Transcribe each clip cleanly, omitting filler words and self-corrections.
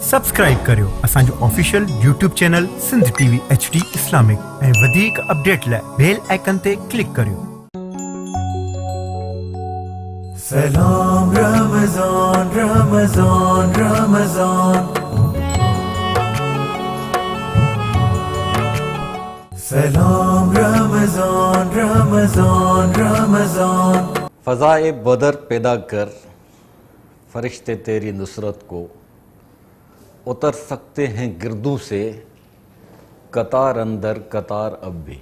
Subscribe ڪريو اسان جو official YouTube channel Sindh T V H D Islamic ۽ وڌيڪ اپڊيٽ لاء بيل آئيڪن تي ڪلڪ ڪريو. سلام رمضان رمضان رمضان سلام رمضان رمضان رمضان. فضاء بدر پيدا ڪر فرشتي تيري نصرت ڪو اتر سڪتي هين گردون سي قطار اندر قطار اب ڀي.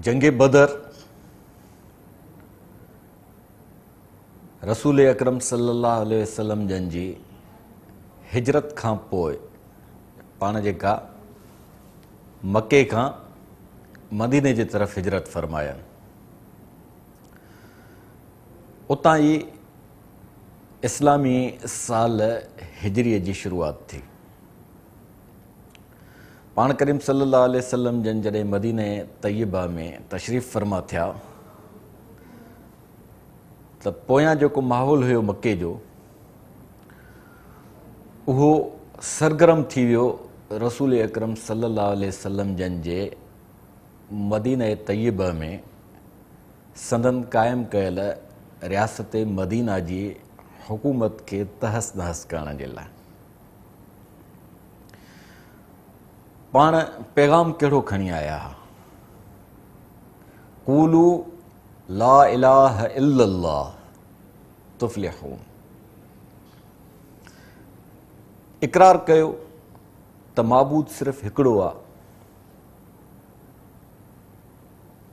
جنگ بدر رسول اڪرم صلي الله عليه وسلم جن جي هجرت کان پوء پاڻ جيڪا مڪي کان مديني جي طرف هجرت فرماين اتان ئي اسلامي سال هجريء جي شروعات ٿي. پاڻ ڪريم صلي الله عليه وسلم جن جڏهن مدينه طيبه ۾ تشريف فرما ٿيا ته پويان جيڪو ماحول هيو مڪي جو اهو سرگرم ٿي ويو رسول اڪرم صلي الله عليه وسلم جن جي مدينه طيبه ۾ سندن قائم ڪيل رياست مدينه جي حڪومت کي تهس نهس ڪرڻ جي لاء. پاڻ پيغام ڪهڙو کڻي آيا ها؟ قولو لا اله الا الله تفلحون. اقرار ڪيو ته معبود صرف هڪڙو آ،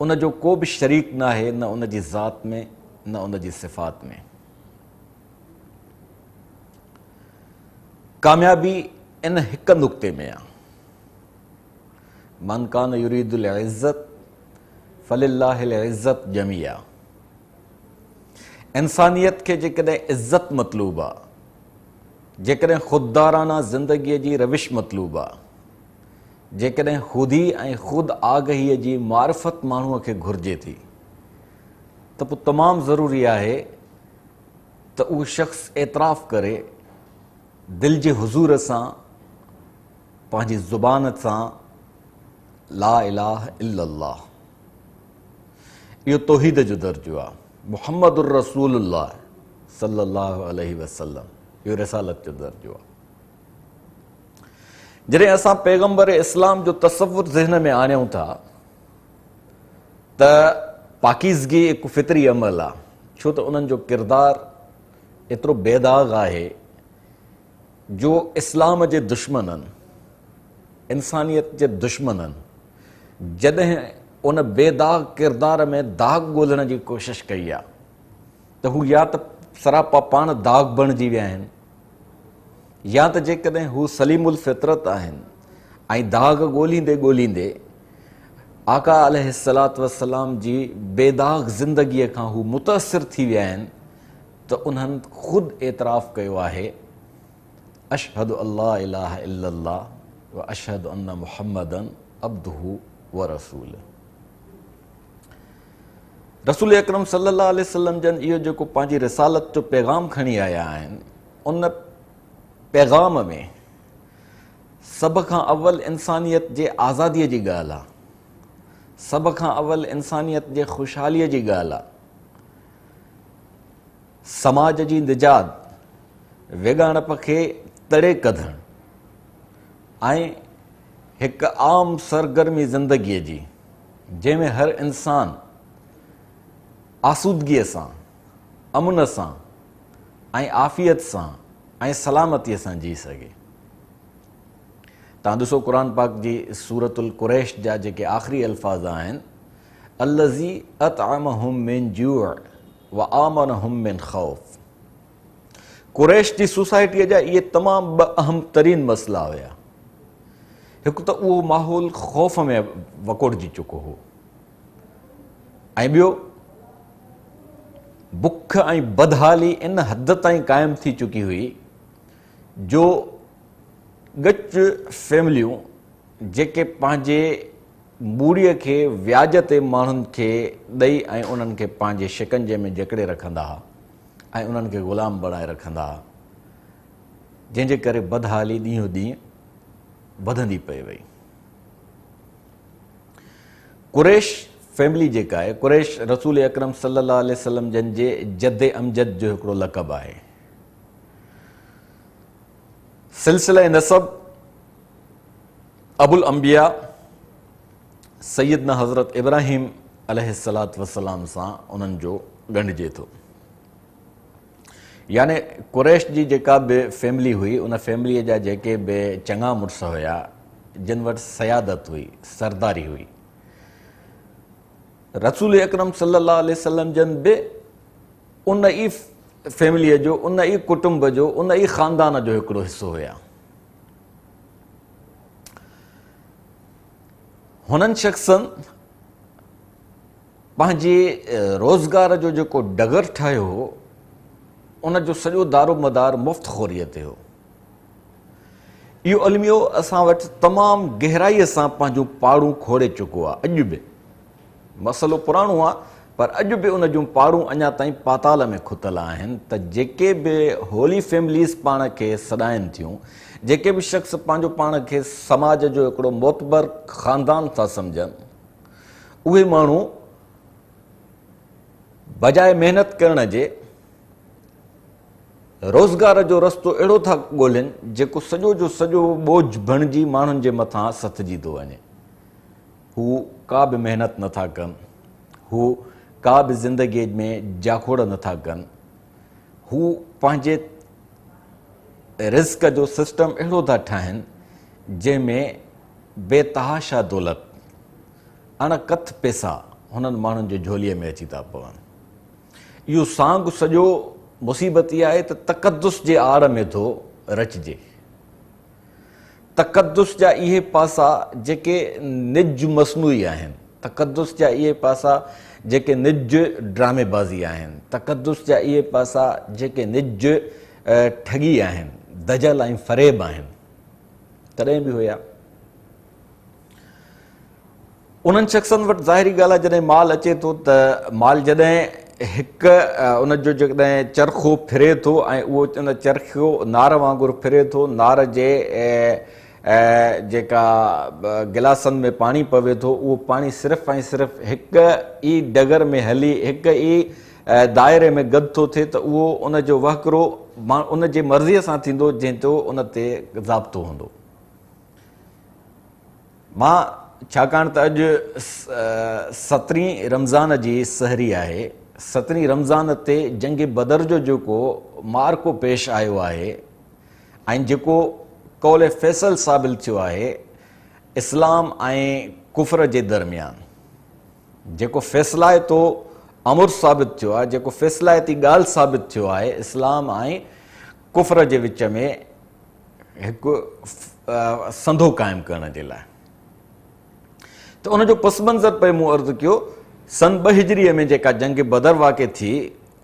ان جو ڪو به شريڪ ناهي، نه ان جي ذات ۾ نه ان جي صفات ۾. ڪاميابي ان هڪ نقطي ۾ آ. من ڪان يريد العزت فلله العزت جميعا. انسانيت کي جيڪڏهن عزت مطلوب آ، جيڪڏهن خوددارانه زندگيء جي روش مطلوب آ، جيڪڏهن خودي ۽ خود آگهيء جي معرفت ماڻهوء کي گهرجي ٿي ته پوء تمام ضروري آهي ته اهو شخص اعتراف ڪري دل جي حضور سان پنهنجي زبان سان لا اله الا الله. اهو توحيد جو درجو آهي. محمد الرسول الله صلي الله عليه وسلم اهو رسالت جو درجو آهي. جڏهن اسان پيغمبر اسلام جو تصور ذهن ۾ آڻيون ٿا ته پاڪيزگي هڪ فطري عمل آ، ڇو ته انهن جو ڪردار ايترو بي داغ آهي جو اسلام جي دشمنن، انسانيت جي دشمنن جڏهن ان بي داغ ڪردار ۾ داغ ڳولڻ جي ڪوشش ڪئي آ ته هو يا ته سراپا پاڻ داغ بڻجي ويا آهن يا ته جيڪڏهن هو سليم الفطرت آهن ۽ داغ ڳوليندي ڳوليندي آقا عليه الصلوة والسلام جي بي داغ زندگيء کان هو متاثر ٿي ويا آهن ته انهن خود اعتراف ڪيو آهي، اشهد ان لا اله الا الله و اشهد ان محمدا عبده و رسوله. رسول اڪرم صلي الله عليه وسلم جن اهو جيڪو پنهنجي رسالت جو پيغام کڻي آيا آهن، ان پيغام ۾ سڀ کان اول انسانيت جي آزاديء جي ڳالهه آ. سڀ کان اول انسانيت جي خوشحاليء جي ڳالهه آ. سماج جي نجات، ويڳاڻپ کي تڙي ڪڍڻ ۽ هڪ عام سرگرمي زندگيء جي، جنهن ۾ هر انسان آسودگيء سان، امن سان ۽ عافيت سان ۽ سلامتيء سان جي سگهي. توهان ڏسو قرآن پاڪ جي سورة القريش جا جيڪي آخري الفاظ آهن، الذي اطعمهم من جوع وآمنهم من خوف. قريش جي سوسائٽيء جا اهي تمام ٻه اهم ترين مسئلا هيا. هڪ ته اهو ماحول خوف ۾ وڪوڙجي چڪو هو ۽ ٻيو بک ۽ بدحالي ان حد تائين قائم ٿي چڪي هئي جو ڳچ فيمليون جيڪي پنهنجي ٻوڙيء کي وياج تي ماڻهن کي ڏئي ۽ انهن کي پنهنجي شڪنجي ۾ جڪڙي رکندا ها، ۽ انهن کي غلام بڻائي رکندا ها، جنهن جي ڪري بدحالي ڏينهون ڏينهن وڌندي پئي وئي. قريش فيملي جيڪا آهي، قريش رسول اڪرم صلي الله عليه وسلم جن جي جد امجد جو هڪڙو لقب آهي. سلسله نسب ابو الانبياء سيدنا حضرت ابراهيم عليه الصلوة والسلام سان انهن جو ڳنڍجي ٿو. يعني قريش جي جيڪا به فيملي هئي ان فيمليء جا جيڪي به چڱا مڙس هيا جن وٽ سيادت هئي، سرداري هئي، رسول اڪرم صلي الله عليه وسلم جن به ان ئي فيمليء جو، ان ئي ڪٽنب جو، ان ئي خاندان جو هڪڙو حصو هيا. هنن شخصن پنهنجي روزگار جو جيڪو ڊگر ٺاهيو هو ان جو سڄو دارو مدار مفت خوريء تي هو. اهو الميو اسان وٽ تمام گهرائيء سان پنهنجون پاڙون کوڙي چڪو آهي. اڄ به مسئلو پراڻو آهي پر اڄ به ان جون پاڙون اڃا تائين پاتال ۾ کتل آهن ته جيڪي به هولي فيمليز پاڻ کي سڏائن ٿيون، جيڪي به شخص پنهنجو پاڻ کي سماج جو هڪڙو معتبر خاندان ٿا سمجهن، اهي ماڻهو بجاء محنت ڪرڻ جي روزگار جو رستو اهڙو ٿا ڳولين جيڪو سڄو جو سڄو ٻوجهه بڻجي ماڻهن جي مٿان سٿجي ٿو وڃي. هو ڪا به محنت نه ٿا ڪن، هو ڪا به زندگيء ۾ جاکوڙ نه ٿا ڪن، هو پنهنجي رزق جو سسٽم اهڙو ٿا ٺاهن جنهن ۾ بي تحاشا دولت، اڻ ڪٿ پئسا هنن ماڻهن جي جهوليء ۾ اچي ٿا پون. اهو سانگ سڄو مصيبت اها آهي ته تقدس جي آڙ ۾ ٿو رچجي. تقدس جا اهي پاسا جيڪي نج مصنوعي آهن، تقدس جا اهي پاسا جيڪي نج ڊرامي بازي آهن، تقدس جا اهي پاسا جيڪي نج ٺڳي آهن، دجل ۽ فريب آهن، تڏهن به هيا. انهن شخصن وٽ ظاهري ڳالهه آهي جڏهن مال اچي ٿو ته مال جڏهن هڪ ان جو جيڪڏهن چرخو ڦري ٿو ۽ اهو ان چرخو نار وانگر ڦري ٿو، نار جي جيڪا گلاسن ۾ پاڻي پوي ٿو اهو پاڻي صرف ۽ صرف هڪ ئي ڊگر ۾ هلي هڪ ئي دائري ۾ گڏ ٿو ٿئي ته اهو ان جو وهڪرو ان جي مرضيء سان ٿيندو جنهن جو ان تي ضابطو هوندو. مان ڇاڪاڻ ته اڄ سترهين رمضان جي سحري آهي، سترهين رمضان تي جنگ بدر جو جيڪو معرڪو پيش آيو آهي ۽ جيڪو قول فيصل ثابت ٿيو آهي اسلام ۽ ڪفر جي درميان جيڪو فيصلائتو امر ثابت ٿيو آهي، جيڪو فيصلائتي ڳالهه ثابت ٿيو آهي اسلام ۽ ڪفر جي وچ ۾ هڪ سنڌو قائم ڪرڻ جي لاء ته ان جو پس منظر پئي مون عرض ڪيو سن 2 هجريء ۾ جيڪا جنگ بدر واقع ٿي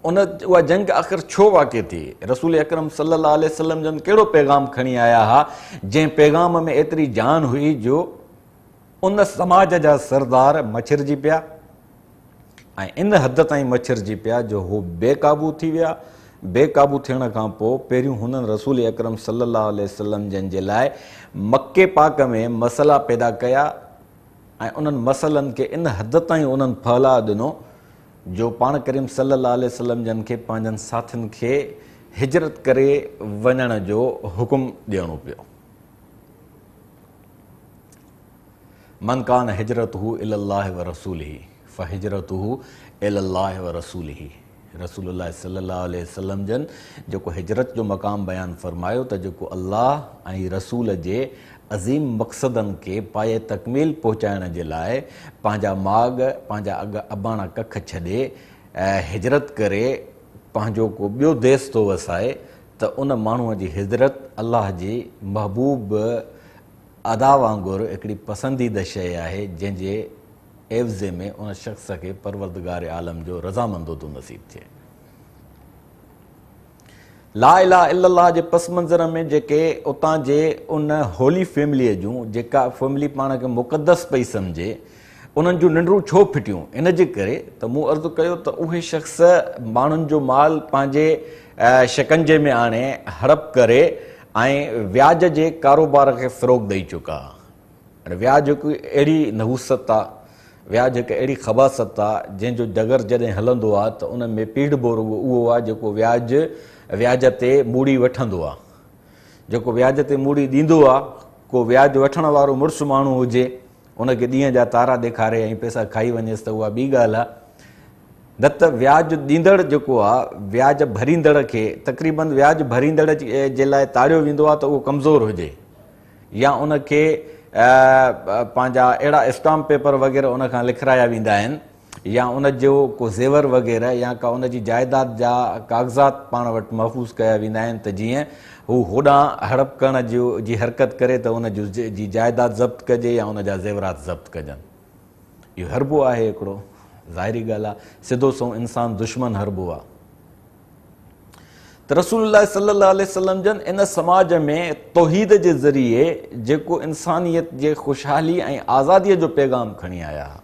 ان اها جنگ آخر ڇو واقع ٿي؟ رسول اڪرم صلي الله عليه وسلم جن ڪهڙو پيغام کڻي آيا ها جنهن پيغام ۾ ايتري جان هئي جو ان سماج جا سردار مڇرجي پيا ۽ ان حد تائين مڇرجي پيا جو هو بي قابو ٿي ويا. بي قابو ٿيڻ کان پوء پهريون هنن رسول اڪرم صلي الله عليه وسلم جن جي لاء مڪي پاڪ ۾ مسئلا پيدا ڪيا ۽ انهن مسئلن کي ان حد تائين انهن ڦهلاء ڏنو جو پاڻ ڪريم صلي الله عليه وسلم جن کي پنهنجن ساٿين کي هجرت ڪري وڃڻ جو حڪم ڏيڻو پيو. من ڪان هجرته الي الله ورسوله فهجرته الي الله ورسوله رسول الله صلي الله عليه وسلم جن جيڪو هجرت جو مقام بيان فرمايو ته جيڪو الله ۽ رسول جي عظيم مقصدن کي پايه تڪميل پهچائڻ جي لاء پنهنجا ماڳ پنهنجا اڳ اباڻا ڪک ڇڏي هجرت ڪري پنهنجو ڪو ٻيو ديس ٿو وسائي ته ان ماڻهوء جي هجرت الله جي محبوب ادا وانگر هڪڙي پسنديده شيء آهي جنهن جي عيوضي ۾ ان شخص کي پروردگار عالم جو رضامندو ٿو نصيب ٿئي. لا اله الا الله جي پس منظر ۾ جيڪي اتان جي ان هولي فيمليء جون جيڪا فيملي پاڻ کي مقدس پئي سمجهي انهن جون ننڊون ڇو ڦٽيون؟ ان جي ڪري ته مون عرض ڪيو ته اهي شخص ماڻهن جو مال پنهنجي شڪنجي ۾ آڻي هڙپ ڪري ۽ وياج جي ڪاروبار کي فروغ ڏئي چڪا. هاڻي وياج هڪ اهڙي نحوست آ، وياج هڪ اهڙي خباثت آ، جنهن جو جگر جڏهن هلندو آ ته ان ۾ پيڙهبو رڳو اهو آ جيڪو وياج وياج تي موڙي وٺندو آ. جيڪو وياج تي موڙي ڏيندو آ، ڪو وياج وٺڻ وارو مڙس ماڻهو هجي، ان کي ڏينهن جا تارا ڏيکاري ۽ پئسا کائي وڃيس ته اها ٻي ڳالهه آ. نه ته وياج ڏيندڙ جيڪو آ، وياج ڀريندڙ کي تقريبن وياج ڀريندڙ جي لاء تاڙيو ويندو آ ته اهو ڪمزور هجي يا ان کي پنهنجا اهڙا اسٽامپ پيپر وغيره ان کان لکرايا ويندا آهن يا ان جو ڪو زيور وغيره يا ڪا ان جي جائيداد جا ڪاغذات پاڻ وٽ محفوظ ڪيا ويندا آهن ته جيئن هو هوڏانهن هڙپ ڪرڻ جو جي حرڪت ڪري ته ان جي جائيداد ضبط ڪجي يا ان جا زيورات ضبط ڪجن. اهو حربو آهي هڪڙو ظاهري ڳالهه آهي سڌو سنئون انسان دشمن حربو آهي. ته رسول الله صلي الله عليه وسلم جن ان سماج ۾ توحيد جي ذريعي جيڪو انسانيت جي خوشحالي ۽ آزادي جو پيغام کڻي آيا ها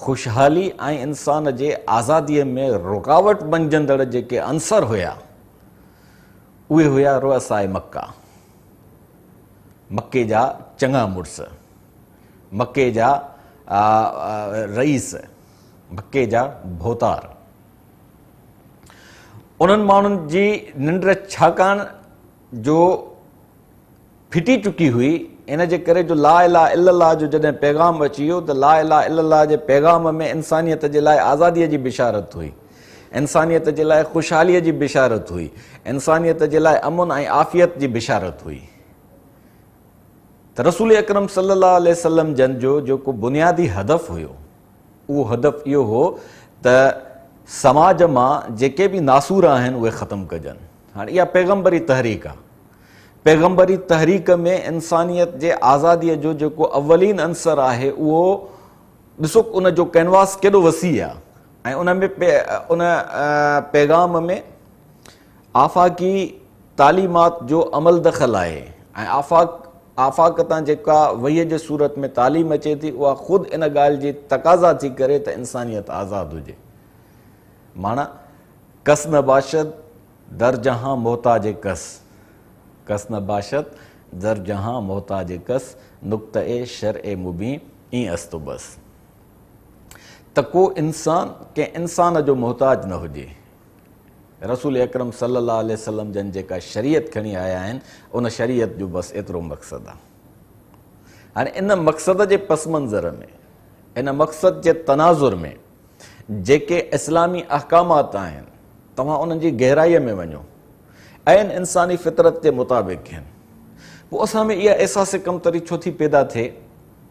خوشحالي ۽ انسان جي آزادي ۾ رڪاوٽ بنجندڙ جيڪي عنصر هيا اهي هيا رؤساء مڪه، مڪي جا چڱا مڙس، مڪي جا رئيس، مڪي جا ڀوتار. انهن ماڻهن جي ننڊ ڇاڪاڻ جو ڦٽي چڪي هئي، ان جي ڪري جو لا اله الا الله جو جڏهن پيغام اچي ويو ته لا اله الا الله جي پيغام ۾ انسانيت جي لاء آزاديء جي بشارت هئي، انسانيت جي لاء خوشحاليء جي بشارت هئي، انسانيت جي لاء امن ۽ عافيت جي بشارت هئي. ته رسول اڪرم صلي الله عليه وسلم جن جو جيڪو بنيادي هدف هيو، اهو هدف اهو هو ته سماج مان جيڪي به ناسور آهن اهي ختم ڪجن. هاڻي اها پيغمبري تحريڪ آهي. پيغمبري تحريڪ ۾ انسانيت جي آزاديء جو جيڪو اولين عنصر آهي اهو ڏسو ان جو ڪينواس ڪيڏو وسيع آهي ۽ ان ۾ ان پيغام ۾ آفاقي تعليمات جو عمل دخل آهي ۽ آفاق آفاق تان جيڪا وحي جي صورت ۾ تعليم اچي ٿي اها خود ان ڳالهه جي تقاضا ٿي ڪري ته انسانيت آزاد هجي. معنيٰ ڪس نه باشد در جهان محتاج ڪس، ڪس نه باشد در جهان محتاج ڪس، نقطه شرع مبين اين است و بس. ته ڪو انسان ڪنهن انسان جو محتاج نه هجي. رسول اڪرم صلي الله عليه وسلم جن جيڪا شريعت کڻي آيا آهن ان شريعت جو بس ايترو مقصد آهي. هاڻي ان مقصد جي پس منظر ۾ ان مقصد جي تناظر ۾ جيڪي اسلامي احڪامات آهن توهان انهن جي گهرائيء ۾ وڃو عين انساني فطرت جي مطابق آهن. پوء اسان ۾ اها احساس ڪمتري ڇو ٿي پيدا ٿئي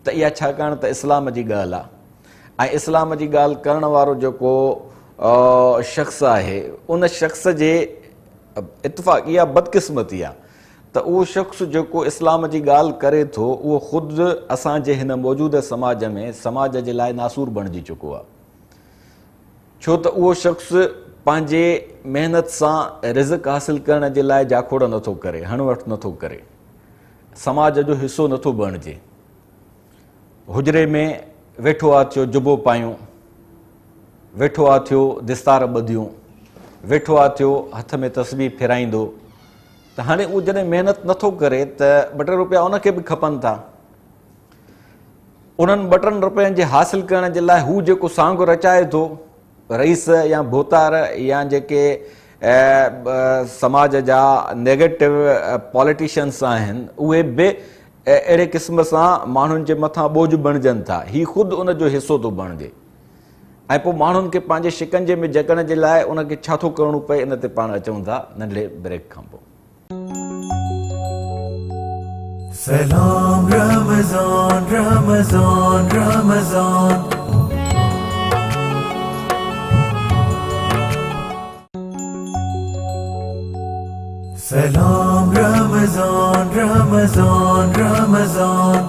ته اها ڇاڪاڻ ته اسلام جي ڳالهه آهي ۽ اسلام جي ڳالهه ڪرڻ وارو جيڪو شخص آهي ان شخص جي اتفاق اها بدقسمتي آهي ته اهو شخص جيڪو اسلام جي ڳالهه ڪري ٿو اهو خود اسان جي هن موجوده سماج ۾ سماج جي لاء ناسور بڻجي چڪو آهي ڇو ته اهو شخص پنهنجي محنت سان رزق حاصل ڪرڻ جي لاء جاکوڙ نٿو ڪري، هڻ وٺ نٿو ڪري، سماج جو حصو نٿو بڻجي، حجري ۾ ويٺو آ ٿيو جبو پايون، ويٺو آ ٿيو دستار ٻڌيون، ويٺو آ ٿيو هٿ ۾ تسبيح ڦيرائيندو ته هاڻي اهو جڏهن محنت نٿو ڪري ته ٻه ٽي روپيا ان کي به کپن ٿا. انهن ٻه ٽن روپين جي حاصل ڪرڻ جي لاء هو جيڪو سانگ رچائي ٿو، رئيس يا ڀوتار يا جيڪي سماج جا نيگيٽو پاليٽيشنس آهن اهي به اهڙي قسم سان ماڻهن جي مٿان ٻوجهه بڻجن ٿا. هي خود ان جو حصو ٿو بڻجي ۽ پوء ماڻهن کي پنهنجي شڪنجي ۾ جڪڙڻ جي لاء ان کي ڇا ٿو ڪرڻو پئي ان تي پاڻ اچون ٿا ننڍڙي بريڪ کان پوء. سلام رمضان رمضان رمضان. سلام رمضان رمضان رمضان.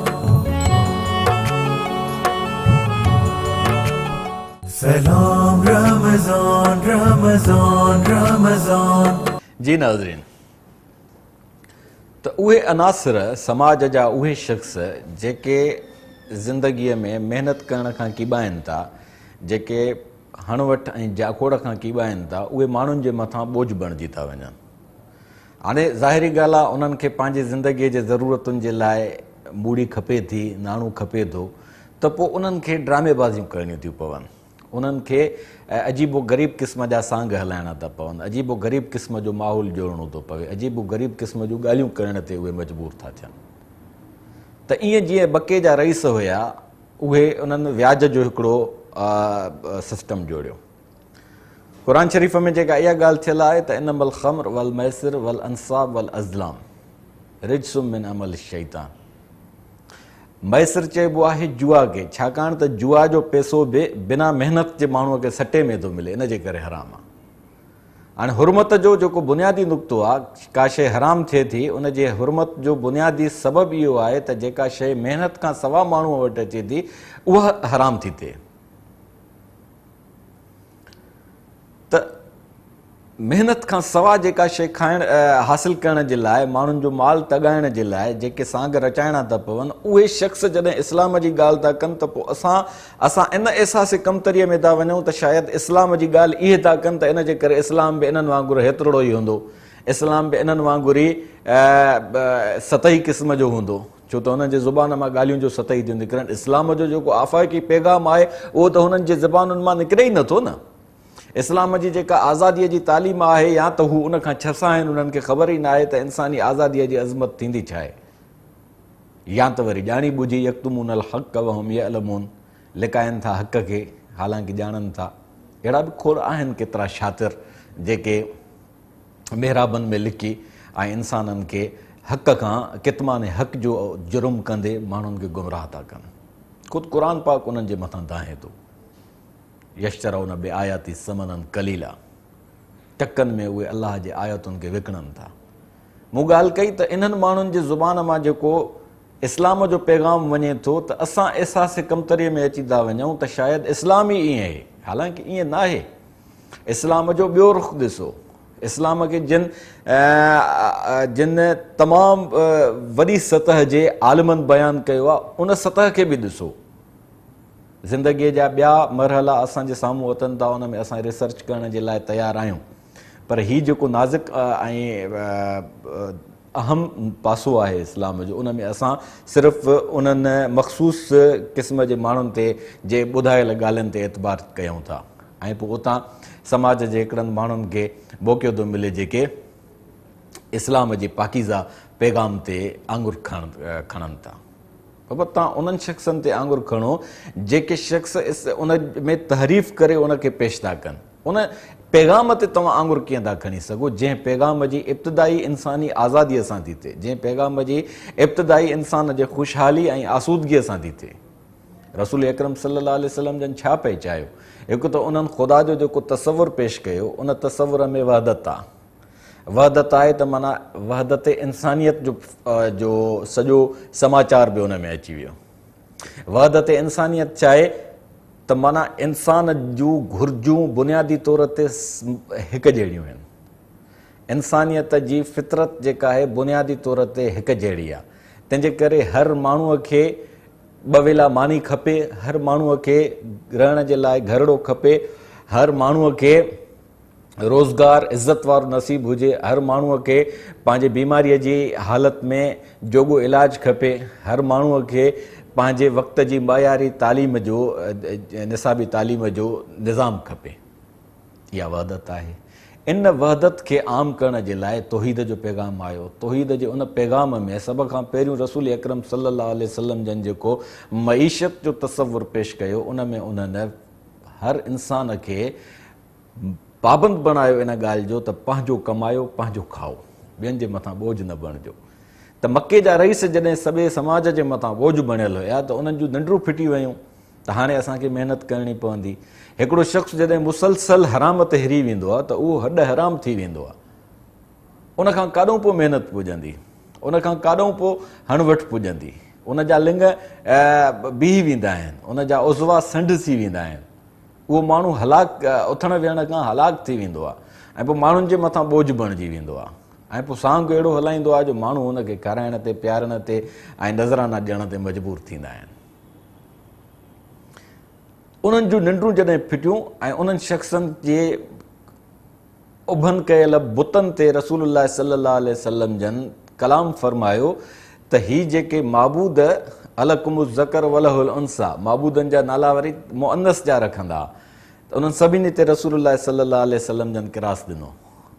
سلام رمضان رمضان رمضان. جي ناظرين ته اهي عناصر سماج جا اهي شخص جيڪي زندگيء ۾ محنت ڪرڻ کان ڪيٻائن ٿا، جيڪي هڻ وٺ ۽ جاکوڙ کان ڪيٻائن ٿا، اهي ماڻهن جي مٿان ٻوجهه بڻجي ٿا وڃن. هاڻي ظاهري ڳالهه آهي انهن کي پنهنجي زندگيء جي ضرورتن جي لاء موڙي کپي ٿي، ناڻو کپي ٿو ته پوء انهن کي ڊرامي بازيون ڪرڻيون ٿيون پون. انهن کي عجيب و غريب قسم جا سانگ هلائڻا ٿا پون، عجيب و غريب قسم جو ماحول جوڙڻو ٿو پوي، عجيب و غريب قسم جون ڳالهيون ڪرڻ تي اهي مجبور ٿا ٿين. ته ائين جيئن بڪي جا رئيس هيا، اهي انهن وياج جو هڪڙو سسٽم جوڙيو. قرآن شريف ۾ جيڪا اها ڳالهه ٿيل آهي ته انما الخمر والميسر والانصاب والازلام رجس من عمل الشيطان. ميسر چئبو آهي جوا کي، ڇاڪاڻ ته جوا جو پئسو به بنا محنت جي ماڻهوء کي سٽي ۾ ٿو ملي، ان جي ڪري حرام آهي. هاڻي حرمت جو جيڪو بنيادي نقطو آهي، ڪا شيء حرام ٿئي ٿي، ان جي حرمت جو بنيادي سبب اهو آهي ته جيڪا شيء محنت کان سوا ماڻهوء وٽ اچي ٿي، اها حرام ٿي ٿئي. ته محنت کان سوا جيڪا شيء کائڻ حاصل ڪرڻ جي لاء ماڻهن جو مال تڳائڻ جي لاء جيڪي سانگ رچائڻا ٿا پون اهي شخص جڏهن اسلام جي ڳالهه ٿا ڪن ته پوء اسان اسان ان احساس ڪمتريء ۾ ٿا وڃون ته شايد اسلام جي ڳالهه اهي ٿا ڪن ته ان جي ڪري اسلام به انهن وانگر هيترڙو ئي هوندو اسلام به انهن وانگر ئي سطحي قسم جو هوندو ڇو ته هنن جي زبان مان ڳالهيون جو سطحي ٿيون نڪرن. اسلام جو جيڪو آفاقي پيغام آهي اهو ته هنن جي زبانن مان نڪري ئي نٿو نه. اسلام جي جيڪا آزاديء جي تعليم آهي يا ته هو ان کان ڇسا آهن انهن کي خبر ئي ناهي ته انساني آزاديء جي عظمت ٿيندي ڇا آهي يا ته وري ڄاڻي ٻجهي يڪتمون الحق وهم يعلمون لڪائن ٿا حق کي حالانڪه ڄاڻن ٿا. اهڙا به کوڙ آهن ڪيترا شاطر جيڪي محرابن ۾ لڪي ۽ انسانن کي حق کان ڪتمان حق جو جرم ڪندي ماڻهن کي گمراهه ٿا ڪن. خود قرآن پاڪ انهن جي مٿان دانهين ٿو. يشترون بآياتي ثمنا قليلا ٽڪن ۾ اهي الله جي آيتن کي وڪڻن ٿا. مون ڳالهه ڪئي ته انهن ماڻهن جي زبان مان جيڪو اسلام جو پيغام وڃي ٿو ته اسان احساس ڪمتريء ۾ اچي ٿا وڃون ته شايد اسلام ئي ائين آهي. حالانڪه ائين ناهي. اسلام جو ٻيو رخ ڏسو. اسلام کي جن جن تمام وڏي سطح جي عالمن بيان ڪيو آهي ان سطح کي به ڏسو. زندگيء جا ٻيا مرحلا اسان جي سامهون اچن ٿا ان ۾ اسان ريسرچ ڪرڻ جي لاء تيار آهيون پر هي جيڪو نازڪ ۽ اهم پاسو آهي اسلام جو ان ۾ اسان صرف انهن مخصوص قسم جي ماڻهن تي جي ٻڌايل ڳالهين تي اعتبار ڪيون ٿا ۽ پوء اتان سماج جي هڪڙن ماڻهن کي موقعو ٿو ملي جيڪي اسلام جي پاڪيزه پيغام تي آڱر کڻن ٿا. بابا توهان انهن شخصن تي آڱر کڻو جيڪي شخص ان ۾ تحريف ڪري ان کي پيش ٿا ڪن. ان پيغام تي توهان آڱر ڪيئن ٿا کڻي سگهو جنهن پيغام جي ابتدائي انساني آزاديء سان ٿي ٿئي، جنهن پيغام جي ابتدائي انسان جي خوشحالي ۽ آسودگيء سان ٿي ٿئي. رسول اڪرم صلي الله عليه وسلم جن ڇا پئي چاهيو؟ هڪ ته انهن خدا جو جيڪو تصور پيش ڪيو ان تصور ۾ وحدت آ. وحدت آهي ته معنيٰ وحدت انسانيت جو جو سڄو سماچار به ان ۾ اچي ويو. وحدت انسانيت چاهي ته معنيٰ انسان جون گهرجون بنيادي طور تي هڪ جهڙيون آهن. انسانيت جي فطرت جيڪا آهي بنيادي طور تي هڪ جهڙي آهي. تنهن جي ڪري هر ماڻهوء کي ٻه ويلا ماني کپي، هر ماڻهوء کي رهڻ جي لاء گهرڙو کپي، هر ماڻهوء کي روزگار عزت وارو نصيب هجي، هر ماڻهوء کي پنهنجي بيماريء جي حالت ۾ جوڳو علاج کپي، هر ماڻهوء کي پنهنجي وقت جي معياري تعليم جو نصابي تعليم جو نظام کپي. اها وحدت آهي. ان وحدت کي عام ڪرڻ جي لاء توحيد جو پيغام آيو. توحيد جي ان پيغام ۾ سڀ کان پهريون رسول اڪرم صلي الله عليه وسلم جن جيڪو معيشت جو تصور پيش ڪيو ان ۾ انهن هر انسان کي پابند بڻايو ان ڳالهه جو ته پنهنجو ڪمايو پنهنجو کائو ٻين جي مٿان ٻوجهه نه بڻجو ته مڪي جا رئيس جڏهن سڄي سماج جي مٿان ٻوجهه بڻيل هيا ته انهن جون ننڊون ڦٽي ويون ته هاڻي اسان کي محنت ڪرڻي پوندي هڪڙو شخص جڏهن مسلسل حرام تي هري ويندو آهي ته اهو هڏ حرام ٿي ويندو آهي ان کان ڪاڏئون پوء محنت پڄندي ان کان ڪاڏئون پوء هڻ وٺ پڄندي ان جا لڱ بيهي ويندا آهن ان جا عضوا سنڍ ٿي ويندا آهن اهو ماڻهو هلاڪ اٿڻ ويهڻ کان هلاڪ ٿي ويندو آهي ۽ پوء ماڻهن جي مٿان ٻوجهه بڻجي ويندو آهي ۽ پوء سانگ اهڙو هلائيندو آهي جو ماڻهو هن کي کارائڻ تي پيارڻ تي ۽ نذرانا ڏيڻ تي مجبور ٿيندا آهن. انهن جون ننڊون جڏهن ڦٽيون ۽ انهن شخصن جي اڀن ڪيل بتن تي رسول الله صلي الله عليه وسلم جن ڪلام فرمايو ته هي جيڪي معبود الڪم الذڪر وله الانثيٰ، معبودن جا نالا وري مؤنث جا رکندا ته انهن سڀني تي رسول الله صلي الله عليه وسلم جن ڪراس ڏنو،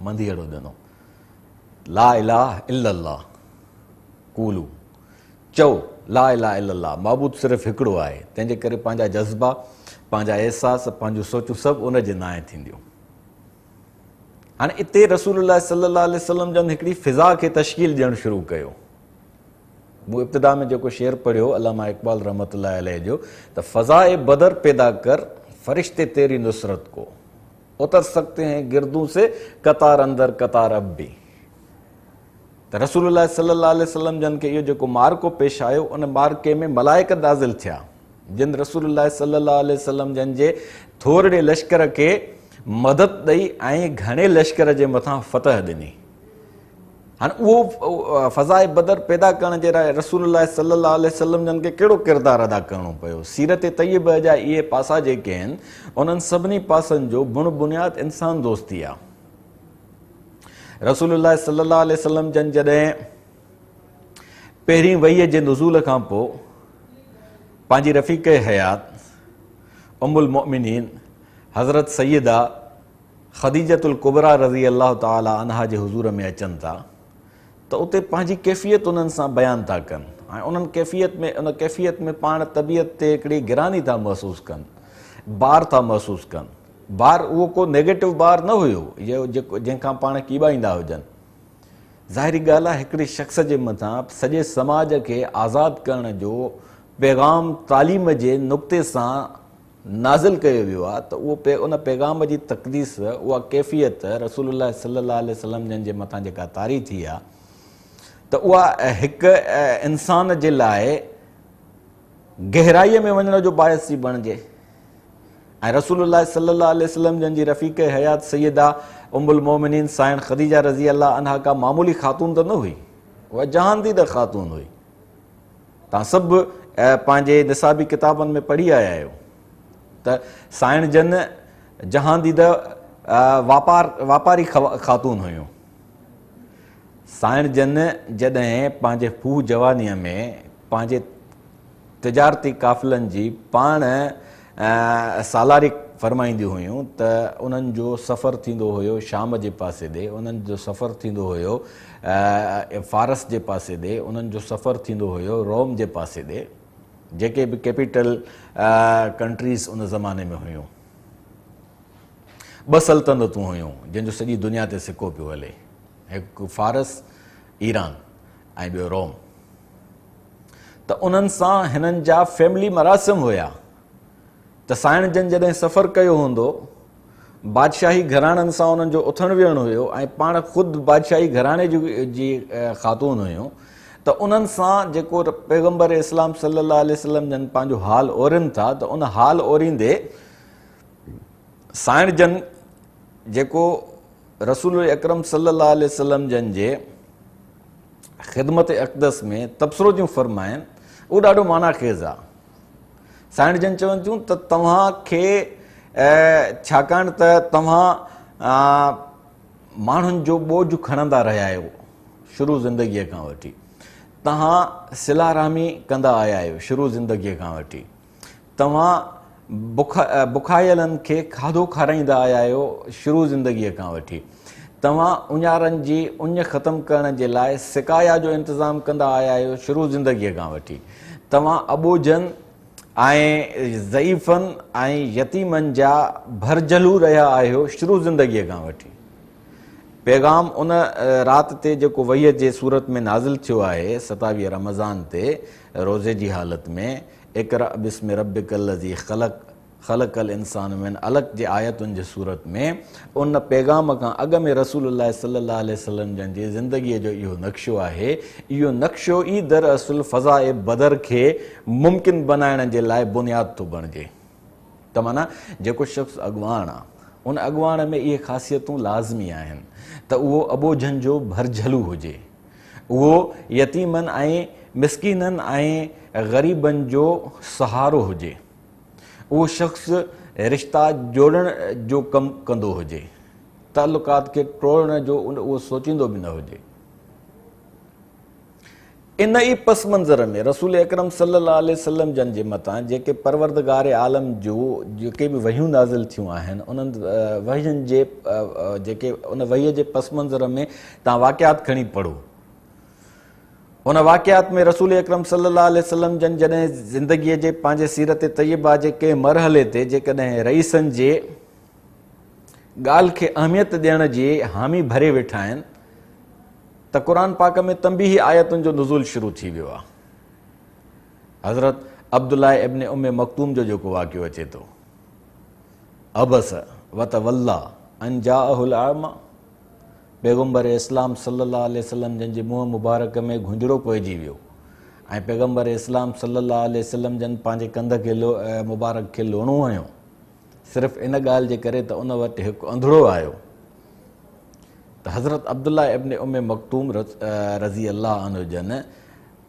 منڌيئڙو ڏنو، لا اله الا الله قولوا، چئو لا اله الا الله، معبود صرف هڪڙو آهي، تنهن جي ڪري پنهنجا جذبا، پنهنجا احساس، پنهنجون سوچون سڀ ان جي نانء ٿينديون. هاڻي اتي رسول الله صلي الله عليه وسلم جن هڪڙي فضا کي تشڪيل ڏيڻ شروع ڪيو. مون ابتدا ۾ جيڪو شعر پڙهيو علامه اقبال رحمت الله عليه جو ته فضاء بدر پيدا ڪر فرشتي تيري نصرت ڪو اتر سڪتي هين گردون سي قطار اندر قطار اب ڀي. ته رسول الله صلي الله عليه وسلم جن کي اهو جيڪو معرڪو پيش آيو ان معرڪي ۾ ملائڪ نازل ٿيا جن رسول الله صلي الله عليه وسلم جن جي ٿورڙي لشڪر کي مدد ڏئي ۽ گهڻي لشڪر جي مٿان فتح ڏني. هاڻي اهو فضاء بدر پيدا ڪرڻ جي لاء رسول الله صلي الله عليه وسلم جن کي ڪهڙو ڪردار ادا ڪرڻو پيو؟ سيرت طيبه جا اهي پاسا جيڪي آهن انهن سڀني پاسن جو بڻ بنياد انسان دوستي آهي. رسول الله صلي الله عليه وسلم جن جڏهن پهرين وحي جي نزول کان پوء پنهنجي رفيق حيات ام المؤمنين حضرت سيده خديجة الڪبريٰ رضي الله تعالٰي عنها جي حضور ۾ اچن ٿا ته اتي پنهنجي ڪيفيت انهن سان بيان ٿا ڪن ۽ انهن ڪيفيت ۾ ان ڪيفيت ۾ پاڻ طبيعت تي هڪڙي گراني ٿا محسوس ڪن، بار ٿا محسوس ڪن. بار اهو ڪو نيگيٽو بار نه هيو جيڪو جنهن کان پاڻ ڪيٻائيندا هجن. ظاهري ڳالهه آهي هڪڙي شخص جي مٿان سڄي سماج کي آزاد ڪرڻ جو پيغام تعليم جي نقطي سان نازل ڪيو ويو آهي ته اهو ان پيغام جي تقديس اها ڪيفيت رسول الله صلي الله عليه وسلم جن جي مٿان جيڪا طاري ٿي آهي ته اها هڪ انسان جي لاء گهرائيء ۾ وڃڻ جو باعث ٿي بڻجي ۽ رسول الله صلي الله عليه وسلم جن جي رفيق حيات سيده ام المومنين سائڻ خديجه رضي الله عنها ڪا معمولي خاتون ته نه هئي، اها جهان ديده خاتون هئي. توهان سڀ پنهنجي نصابي ڪتابن ۾ پڙهي آيا آهيو ته سائڻ جن جهان ديده واپاري خاتون هيون. سائڻ جن جڏهن پنهنجي ڦوهه جوانيء ۾ پنهنجي تجارتي قافلن جي پاڻ سالاري فرمائينديون هيون ته انهن جو سفر ٿيندو هيو شام جي پاسي ڏي، انهن جو سفر ٿيندو هيو فارس جي پاسي ڏي، انهن جو سفر ٿيندو هيو روم جي پاسي ڏي، جيڪي به ڪيپيٽل ڪنٽريز ان زماني ۾ هيون. ٻه سلطنتون هيون جن جو سڄي دنيا تي سڪو پيو هلي، هڪ فارس، ايران، ۽ ٻيو روم. ته انهن سان هنن جا فيملي مراسم هيا ته سائڻ جن جڏهن سفر ڪيو هوندو بادشاهي گهراڻن سان انهن جو اٿڻ ويهڻ هيو ۽ پاڻ خود بادشاهي گهراڻي جي خاتون هيون ته انهن سان جيڪو پيغمبر اسلام صلي الله عليه وسلم جن پنهنجو حال اورين ٿا ته ان حال اوريندي سائڻ جن جيڪو رسول اڪرم صلي الله عليه وسلم جن جي خدمت اقدس ۾ تبصرو ٿيون فرمائن اهو ڏاڍو معنيٰ خيز آ. سائڻ جن چون ٿيون ته توهان کي ڇاڪاڻ ته توهان ماڻهن جو ٻوجهه کڻندا رهيا آهيو شروع زندگيء کان وٺي، توهان صله رحمي ڪندا آيا آهيو شروع زندگيء کان وٺي، توهان بکايلن کي کاڌو کارائيندا آيا آهيو شروع زندگيء کان وٺي، توهان اڃارن جي اڃ ختم ڪرڻ جي لاء سقايا جو انتظام ڪندا آيا آهيو شروع زندگيء کان وٺي، توهان اٻوجهن ۽ ضعيفن ۽ يتيمن جا ڀرجهلو رهيا آهيو شروع زندگيء کان وٺي. پيغام ان رات تي جيڪو وحي جي صورت ۾ نازل ٿيو آهي 27 رمضان تي روزي جي حالت ۾ اقرأ باسم ربک الذي خلق خلق الانسان من علق جي آيتن جي صورت ۾ ان پيغام کان اڳ ۾ رسول الله صلي الله عليه وسلم جن جي زندگيء جو اهو نقشو آهي. اهو نقشو ئي دراصل فضاء بدر کي ممڪن بنائڻ جي لاء بنياد ٿو بڻجي. ته معنيٰ جيڪو شخص اڳواڻ آ، ان اڳواڻ ۾ اهي خاصيتون لازمي آهن ته اهو اٻوجهن جو ڀرجهلو هجي. اهو يتيمن ۽ مسڪينن ۽ غريبن جو سهارو هجي. اهو شخص رشتا جوڙڻ جو ڪم ڪندو هجي، تعلقات کي ٽوڙڻ جو اهو سوچيندو به نه هجي. ان ئي پس منظر ۾ رسول اڪرم صلي الله عليه وسلم جن جي متان جيڪي پروردگار عالم جو جيڪي به وحيون نازل ٿيون آهن، انهن وحين جي جيڪي ان وحي جي پس منظر ۾ توهان واقعات کڻي پڙهو، ان واقعات ۾ رسول اڪرم صلي الله عليه وسلم جن جڏهن زندگيء جي پنهنجي سيرت طيبه جي ڪنهن مرحلي تي جيڪڏهن رئيسن جي ڳالهه کي اهميت ڏيڻ جي حامي ڀري ويٺا آهن ته قرآن پاڪ ۾ تنبيهي آيتن جو نزول شروع ٿي ويو آهي. حضرت عبدالله ابن ام مڪتوم جو جيڪو واقعو اچي ٿو، عبس وتوليٰ ان جاءه الاعميٰ، پيغمبر اسلام صلي الله عليه وسلم جن جي منهن مبارڪ ۾ گهنجڙو پئجي ويو ۽ پيغمبر اسلام صلي الله عليه وسلم جن پنهنجي ڪنڌ کي مبارڪ کي لوڻو هنيو صرف ان ڳالهه جي ڪري ته ان وٽ هڪ انڌڙو آيو ته حضرت عبدالله ابن ام مڪتوم رضي الله عنه جن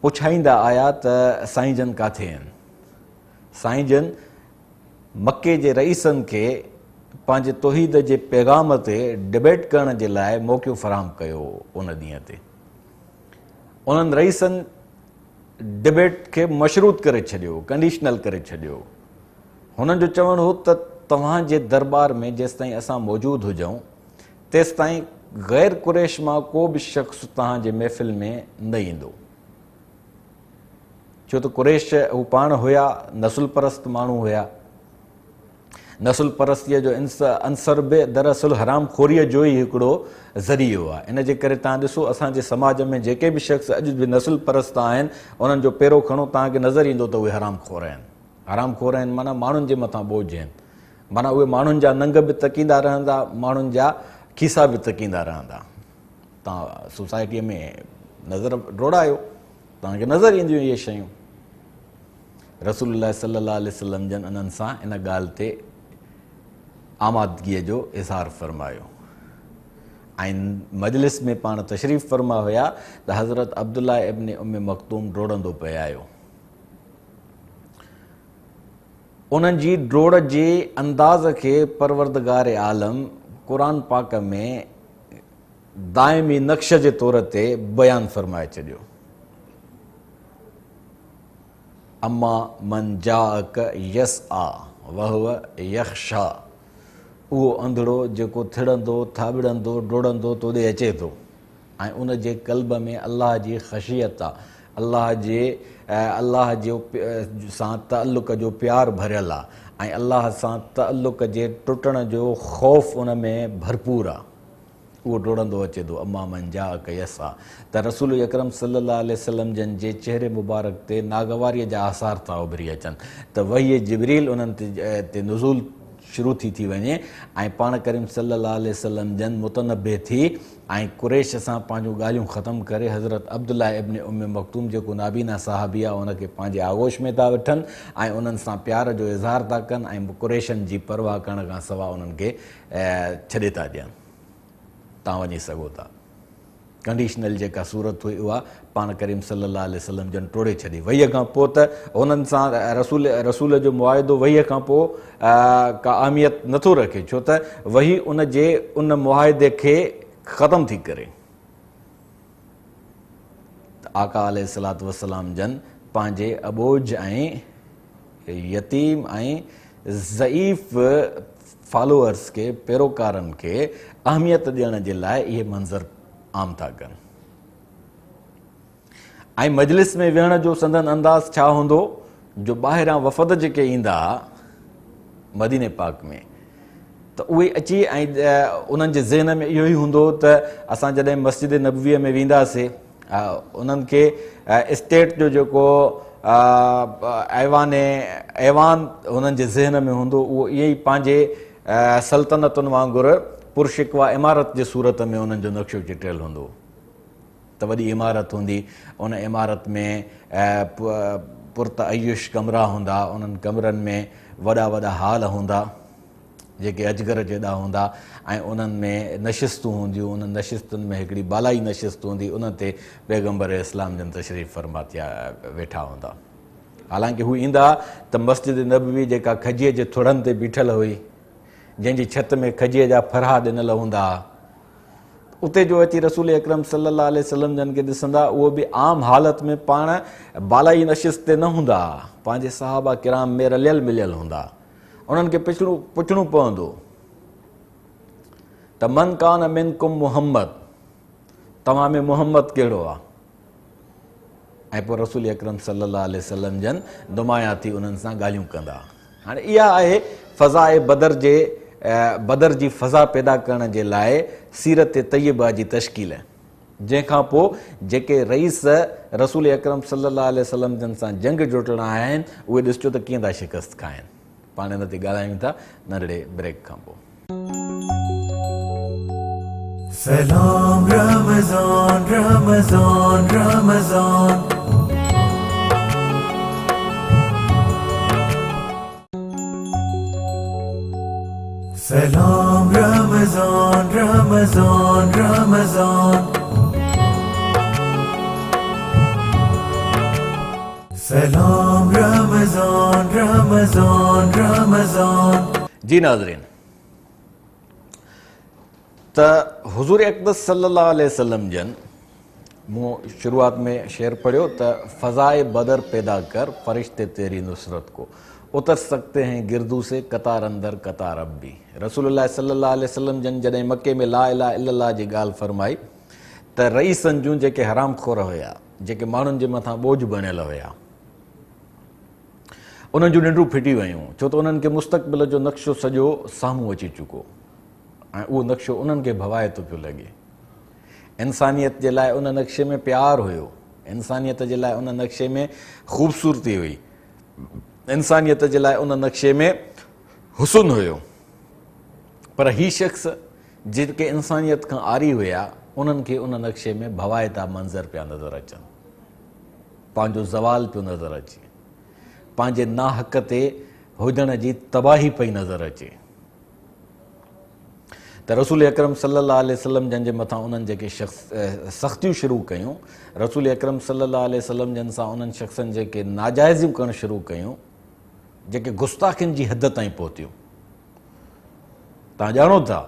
پڇائيندا آيا ته سائين جن ڪاٿي آهن؟ سائين جن مڪي جي رئيسن کي پنهنجي توحيد جي پيغام تي ڊبيٽ ڪرڻ جي لاء موقعو فراهم ڪيو. ان ڏينهن تي انهن رئيسن ڊبيٽ کي مشروط ڪري ڇڏيو، ڪنڊيشنل ڪري ڇڏيو. هنن جو چوڻ هو ته توهان جي درٻار ۾ جيستائين اسان موجود هجون تيستائين غير قريش مان ڪو به شخص توهان جي محفل ۾ نه ايندو. ڇو ته قريش هو پاڻ هيا نسل پرست ماڻهو هيا. نسل پرستيء جو عنصر به دراصل حرام خوريء جو ئي هڪڙو ذريعو آهي. ان جي ڪري توهان ڏسو اسان جي سماج ۾ جيڪي به شخص اڄ به نسل پرست آهن انهن جو پيرو کڻو توهان کي نظر ايندو ته اهي حرام خور آهن. حرام خور آهن معنيٰ ماڻهن جي مٿان بوجهه آهن. معنيٰ اهي ماڻهن جا ننگ به تڪيندا رهندا، ماڻهن جا کيسا به تڪيندا رهندا. توهان سوسائٽيء ۾ نظر ڊوڙايو توهان کي نظر اينديون اهي شيون. رسول الله صلي الله عليه وسلم جن انهن سان ان ڳالهه تي آمادگيء جو اظهار فرمايو ۽ مجلس ۾ پاڻ تشريف فرما هيا ته حضرت عبدالله ابن ام مڪتوم ڊوڙندو پئي آيو. انهن جي ڊوڙ جي انداز کي پروردگار عالم قرآن پاڪ ۾ دائمي نقش جي طور تي بيان فرمائي ڇڏيو. اما من جاءک يسعيٰ وهو يخشيٰ، اهو انڌڙو جيڪو ٿڙندو، ٿاٻڙندو، ڊوڙندو تو ڏي اچي ٿو ۽ ان جي قلب ۾ الله جي خشيت آ، الله جي الله جو سان تعلق جو پيار ڀريل آ ۽ الله سان تعلق جي ٽٽڻ جو خوف ان ۾ ڀرپور آ. اهو ڊوڙندو اچي ٿو، اما من جاءک يسعيٰ، ته رسول اڪرم صلي الله عليه وسلم جن جي چهري مبارڪ تي ناگواريء جا آثار ٿا اڀري اچن ته وحي جبريل انهن تي نزول شروع ٿي ٿي وڃي ۽ پاڻ ڪريم صلي الله عليه وسلم جن متنبه ٿي ۽ قريش سان پنهنجون ڳالهيون ختم ڪري حضرت عبدالله ابن ام مڪتوم جيڪو نابينا صحابي آهي ان کي پنهنجي آغوش ۾ ٿا وٺن ۽ انهن سان پيار جو اظهار ٿا ڪن ۽ قريشن جي پرواهه ڪرڻ کان سواء انهن کي ڇڏي ٿا ڏين، تان وڃي سگهو ٿا. ڪنڊيشنل جيڪا صورت هئي اها پاڻ ڪريم صلي الله عليه وسلم جن ٽوڙي ڇڏي. وحي کان پوء ته هنن سان رسول رسول جو معاهدو وحي کان پوء ڪا اهميت نٿو رکي ڇو ته وحي ان جي ان معاهدي کي ختم ٿي ڪري. ته آقا عليه الصلوة والسلام جن پنهنجي اٻوجهه ۽ يتيم ۽ ضعيف فالوئرس کي، پيروڪارن کي، اهميت ڏيڻ جي لاء اهي منظر عام ٿا ڪن ۽ مجلس ۾ ويهڻ جو سندن انداز ڇا هوندو جو ٻاهران وفد جيڪي ايندا مديني پاڪ ۾ ته اهي اچي ۽ انهن جي ذهن ۾ اهو ئي هوندو ته اسان جڏهن مسجد نبويء ۾ وينداسي انهن کي اسٽيٽ جو جيڪو ايوان ايوان هنن جي ذهن ۾ هوندو اهو ائين ئي پنهنجي سلطنتن وانگر پرشڪوه عمارت جي صورت ۾ انهن جو نقشو چٽيل هوندو ته وڏي عمارت هوندي ان عمارت ۾ پرتعيش ڪمرا هوندا انهن ڪمرن ۾ وڏا وڏا هال هوندا جيڪي اجگر جيڏا هوندا ۽ انهن ۾ نشستون هونديون، انهن نشستن ۾ هڪڙي بالائي نشست هوندي، ان تي پيغمبر اسلام جن تشريف فرما ٿيا ويٺا هوندا. حالانڪه هو ايندا ته مسجد نبوي جيڪا کجيء جي ٿڙن تي بيٺل هئي، جنهن جي ڇت ۾ کجيء جا ڦرها ڏنل هوندا ها، اتي جو اچي رسول اڪرم صلي الله عليه وسلم جن کي ڏسندا، اهو به عام حالت ۾ پاڻ بالائي نشست تي نه هوندا ها، پنهنجي صحابه ڪرام ۾ رليل مليل هوندا. انهن کي پڇڻو پوندو ته من ڪان منڪم محمد، توهان ۾ محمد ڪهڙو آ؟ ۽ پوء رسول اڪرم صلي الله عليه وسلم جن نمايان ٿي انهن سان ڳالهيون ڪندا. هاڻي اها آهي فضاء بدر جي بدر جي فضا پيدا ڪرڻ جي لاء سيرت طيبه جي تشڪيل، جنهن کان پوء جيڪي رئيس رسول اڪرم صلي الله عليه وسلم جن سان جنگ جوٽڻ آيا آهن، اهي ڏسجو ته ڪيئن ٿا شڪست کائن. پاڻ ان تي ڳالهايون ٿا ننڍڙي بريڪ کان پوء. سلام رمضان رمضان رمضان. سلام رمضان رمضان رمضان. سلام رمضان رمضان رمضان. جي ناظرين ته حضور اقدس صلي الله عليه وسلم جن مون شروعات ۾ شعر پڙهيو ته فضاء بدر پيدا ڪر فرشتي تيري نصرت ڪو اتر سڪتي هين گردو سي قطار اندر قطار اب بي. رسول الله صلي الله عليه وسلم جن جڏهن مڪي ۾ لا اله الا الله جي ڳالهه فرمائي ته رئيسن جون جيڪي حرام خور هيا، جيڪي ماڻهن جي مٿان ٻوجهه بڻيل هيا، انهن جون ننڊون ڦٽي ويون، ڇو ته انهن کي مستقبل جو نقشو سڄو سامهون اچي چڪو ۽ اهو نقشو انهن کي ڀوائتو پيو لڳي. انسانيت جي لاء ان نقشي ۾ پيار هيو، انسانيت جي لاء ان نقشي ۾ خوبصورتي هئي، انسانيت جي لاء ان نقشي ۾ حسن هيو، پر هي شخص جيڪي انسانيت کان عاري هيا، انهن کي ان نقشي ۾ ڀوائتا منظر پيا نظر اچن، پنهنجو زوال پيو نظر اچي، پنهنجي ناحق تي هجڻ جي تباهي پئي نظر اچي. ته رسول اڪرم صلي الله عليه وسلم جن جي مٿان انهن جيڪي شخص سختيون شروع ڪيون، رسول اڪرم صلي الله عليه وسلم جن سان انهن شخصن جيڪي ناجائزيون ڪرڻ شروع ڪيون، جيڪي گستاخين جي حد تائين پهتيون. توهان ڄاڻو ٿا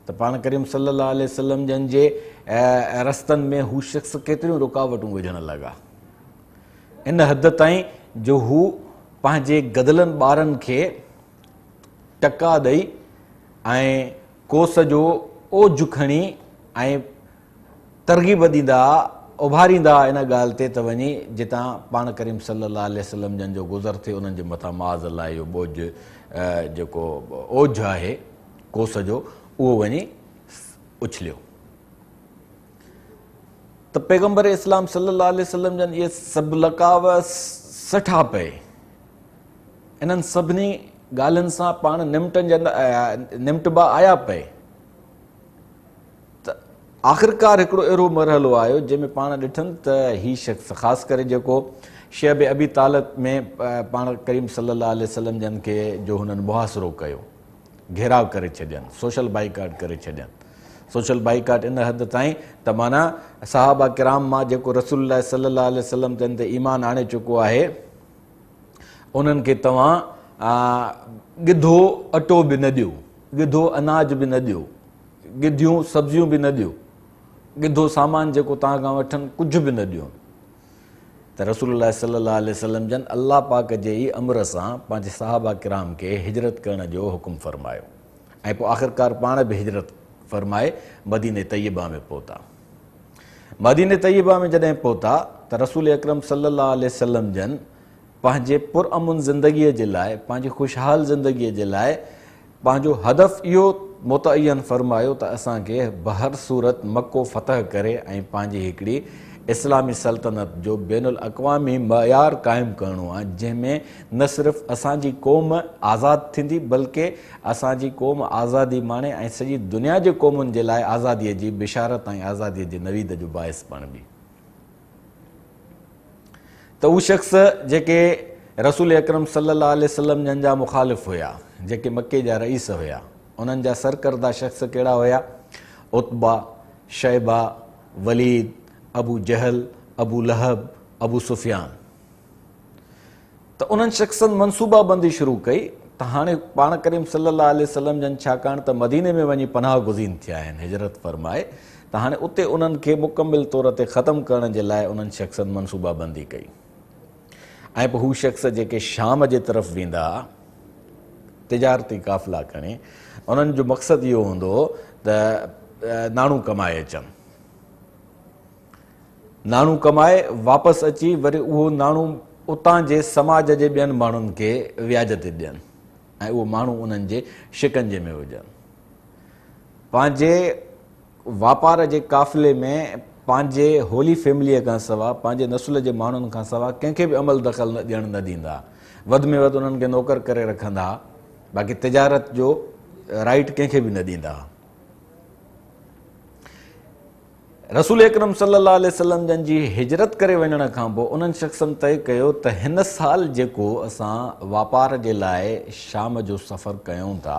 ته پاڻ ڪريم صلي الله عليه وسلم جن جي رستن ۾ هو شخص ڪيتريون رڪاوٽون وجهڻ لڳا، ان حد تائين جو هو پنهنجي گدلن ٻارن کي ٽڪا ڏئي ۽ ڪوس جو اوجهه کڻي ۽ ترغيب ڏيندا، اڀاريندا ان ڳالهه تي ته وڃي جتان پاڻ ڪريم صلي الله عليه وسلم جن جو گذر ٿئي انهن جي مٿان معاذ الله اهو ٻوجهه جيڪو اوجهه آهي ڪوس جو اهو وڃي اڇليو. ته پيغمبر اسلام صلي الله عليه وسلم جن اهي سڀ لقاء سٺا پئي، انهن سڀني ڳالهين سان پاڻ نمٽبا آيا پئي ته آخرڪار هڪڙو اهڙو مرحلو آيو جنهن ۾ پاڻ ڏٺن ته هي شخص خاص ڪري جيڪو شعب ابي طالب ۾ پاڻ ڪريم صلي الله عليه وسلم جن کي جو هنن محاصرو ڪيو، گهيراء ڪري ڇڏين، سوشل بائيڪاٽ ڪري ڇڏين. سوشل بائيڪاٽ ان حد تائين ته معنيٰ صحابه ڪرام مان جيڪو رسول الله صلي الله عليه وسلم جن تي ايمان آڻي چڪو آهي انهن کي توهان ڳڌو اٽو به نه ڏيو، ڳڌو اناج به نه ڏيو، ڳڌيون سبزيون به نه ڏيو، ڳڌو سامان جيڪو توهان کان وٺن ڪجهه به نه ڏيو. ته رسول الله صلي الله عليه وسلم جن الله پاڪ جي ئي امر سان پنهنجي صحابه ڪرام کي هجرت ڪرڻ جو حڪم فرمايو ۽ پوء آخرڪار پاڻ به هجرت فرمائي مديني طيبه ۾ پهتا. مديني طيبه ۾ جڏهن پهتا ته رسول اڪرم صلي الله عليه وسلم جن پنهنجي پرامن زندگيء جي لاء، پنهنجي خوشحال زندگيء جي لاء پنهنجو هدف اهو متعين فرمايو ته اسان کي بهر صورت مڪو فتح ڪري ۽ پنهنجي هڪڙي اسلامي سلطنت جو بين الاقوامي معيار قائم ڪرڻو آهي، جنهن ۾ نه صرف اسان جي قوم آزاد ٿيندي بلڪه اسان جي قوم آزادي ماڻي ۽ سڄي دنيا جي قومن جي لاء آزاديء جي بشارت ۽ آزاديء جي نويد جو باعث بڻبي. ته هو شخص جيڪي رسول اڪرم صلي الله عليه وسلم جن جا مخالف هيا، جيڪي مڪي جا رئيس هيا، انهن جا سرڪرده شخص ڪهڙا هيا؟ عتبه، شيبه، وليد، ابو جهل، ابو لهب، ابو سفيان. ته انهن شخصن منصوبه بندي شروع ڪئي ته هاڻي پاڻ ڪريم صلي الله عليه وسلم جن ڇاڪاڻ ته مديني ۾ وڃي پناهه گزين ٿيا آهن، هجرت فرمائي، ته هاڻي اتي انهن کي مڪمل طور تي ختم ڪرڻ جي لاء انهن شخصن منصوبه بندي ڪئي ۽ پوء هو شخص جيڪي شام جي طرف ويندا ها تجارتي قافلا کڻي، انهن جو مقصد اهو هوندو هو ته ناڻو ڪمائي اچن. ناڻو ڪمائي واپس اچي وري اهو ناڻو اتان جي سماج جي ٻين ماڻهن کي وياج تي ڏين ۽ اهو ماڻهو انهن جي شڪنجي ۾ هجن. پنهنجي واپار جي قافلي ۾ پنهنجي هولي فيمليء کان سوا، پنهنجي نسل جي ماڻهن کان سوا ڪنهن کي به عمل دخل نه ڏيڻ نه ڏيندا. وڌ ۾ وڌ انهن کي نوڪر ڪري رکندا، باقي تجارت جو رائيٽ ڪنهن کي به نه ڏيندا. رسول اڪرم صلي الله عليه وسلم جن جي هجرت ڪري وڃڻ کان پوء انهن شخصن طئي ڪيو ته هن سال جيڪو اسان واپار جي لاء شام جو سفر ڪيون ٿا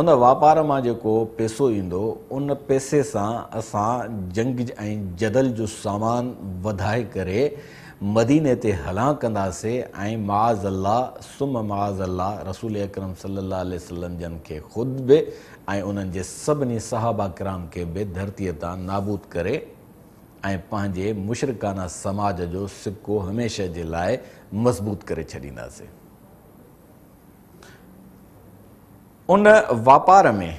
ان واپار مان جيڪو پيسو ايندو ان پيسي سان اسان جنگ ۽ جدل جو سامان وڌائي ڪري مديني تي هلان ڪنداسي ۽ معاذ الله ثم معاذ الله رسول اڪرم صلي الله عليه وسلم جن کي خود به ۽ انهن جي سڀني صحابه ڪرام کي به ڌرتيء تان نابود ڪري ۽ پنهنجي مشرڪانه سماج جو سڪو هميشه جي لاء مضبوط ڪري ڇڏينداسين. ان واپار ۾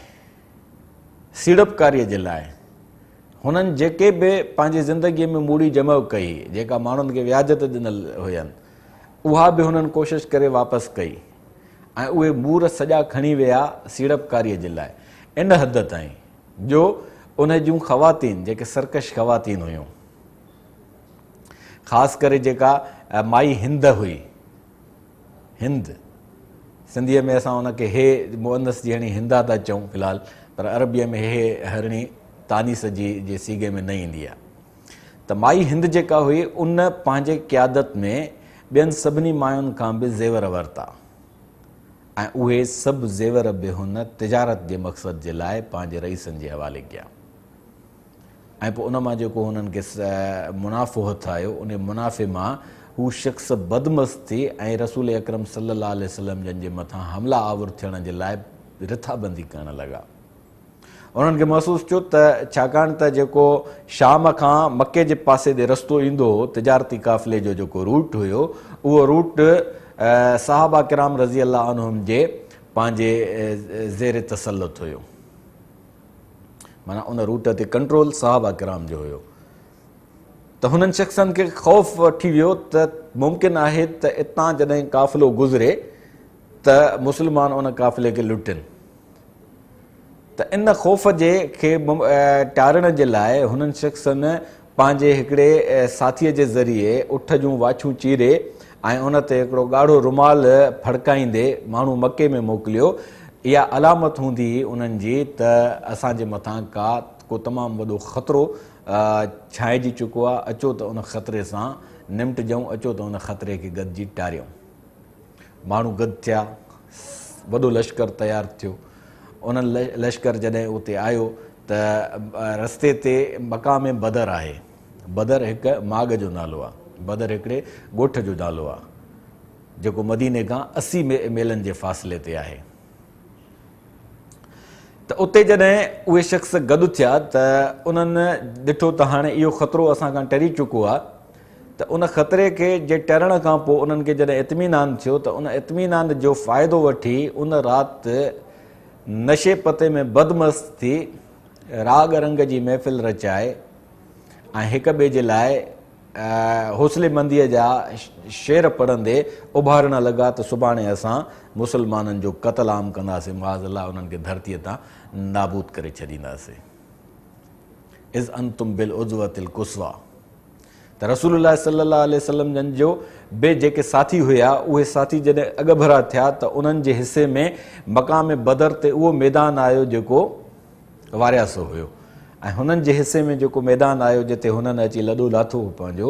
سيڙپڪاريء جي لاء هنن جيڪي به پنهنجي زندگيء ۾ موڙي جمع ڪئي، جيڪا ماڻهن کي وياج تي ڏنل هين، اها به هنن ڪوشش ڪري واپس ڪئي. ۽ اهي مور سڄا کڻي ويا سيڙپڪاريء جي لاء، ان حد تائين جو انهي جون خواتين، جيڪي سرڪش خواتين هيون، خاص ڪري جيڪا مائي هند هئي، هند، سنڌيء ۾ اسان ان کي هي مؤنث جي هڻي هندا ٿا چئون في الحال، پر عربيء ۾ هي هرڻي تانيث جي جي صيغي ۾ نه ايندي آهي. ته مائي هند جيڪا هئي ان پنهنجي قيادت ۾ ٻين سڀني ماين کان به زيور ورتا ۽ اهي سڀ زيور به هن تجارت جي مقصد جي لاء پنهنجي رئيسن جي حوالي ڪيا ۽ پوء ان مان جيڪو هنن کي منافعو هٿ آيو ان منافعي مان هو شخص بدمست ٿي ۽ رسول اڪرم صلي الله عليه وسلم جن جي مٿان حمله آور ٿيڻ جي لاء رٿابندي ڪرڻ لڳا. انهن کي محسوس ٿيو ته ڇاڪاڻ ته جيڪو شام کان مڪي جي پاسي ڏي رستو ايندو هو، تجارتي قافلي جو جيڪو روٽ هيو، اهو روٽ صحابه ڪرام رضي الله عنهم جي پنهنجي زير تسلط هيو. معنيٰ ان روٽ تي ڪنٽرول صحابه ڪرام جو هيو. ته هنن شخصن کي خوف وٺي ويو ته ممڪن آهي ته اتان جڏهن قافلو گذري ته مسلمان ان قافلي کي لٽن. ته ان خوف جي کي ٽارڻ جي لاء هنن شخصن پنهنجي هڪڙي ساٿيء جي ذريعي اٺ جون واڇون چيري ۽ ان تي هڪڙو ڳاڙهو رومال ڦڙڪائيندي ماڻهو مڪي ۾ موڪليو. اها علامت هوندي هئي انهن جي ته اسان جي مٿان ڪا ڪو تمام وڏو خطرو ڇانئجي چڪو آهي، اچو ته ان خطري سان نمٽجون، اچو ته ان خطري کي گڏجي ٽاريون. ماڻهو گڏ ٿيا، وڏو لشڪر تيار ٿيو. انهن لشڪر جڏهن اتي آيو ته رستي تي مقام بدر آهي. بدر هڪ ماڳ جو نالو آهي. بدر هڪڙي ڳوٺ جو نالو آهي، جيڪو مديني کان 80 ميلن جي فاصلي تي آهي. ته اتي جڏهن اهي شخص گڏ ٿيا ته انهن ڏٺو ته هاڻي اهو خطرو اسان کان ٽري چڪو آهي ته ان خطري کي جي ٽرڻ کان پوء انهن کي جڏهن اطمينان ٿيو ته ان اطمينان جو فائدو وٺي ان رات نشي پتي ۾ بدمست ٿي راڳ رنگ جي محفل رچائي ۽ هڪ ٻئي جي لاء حوصلي منديء جا شعر پڙهندي اڀارڻ لڳا ته سڀاڻي اسان مسلمانن جو قتل عام ڪنداسين، معاذ الله انهن کي ڌرتيء تان نابود ڪري ڇڏينداسين. اذ انتم بالعدوة القصويٰ ته رسول الله صلي الله عليه وسلم جن جو به جيڪي ساٿي هيا اهي ساٿي جڏهن اڳڀرا ٿيا ته انهن جي حصي ۾ مقام بدر تي اهو ميدان آيو جيڪو وارياسو هيو ۽ هنن جي حصي ۾ جيڪو ميدان آيو جتي هنن اچي لڏو لاٿو هو پنهنجو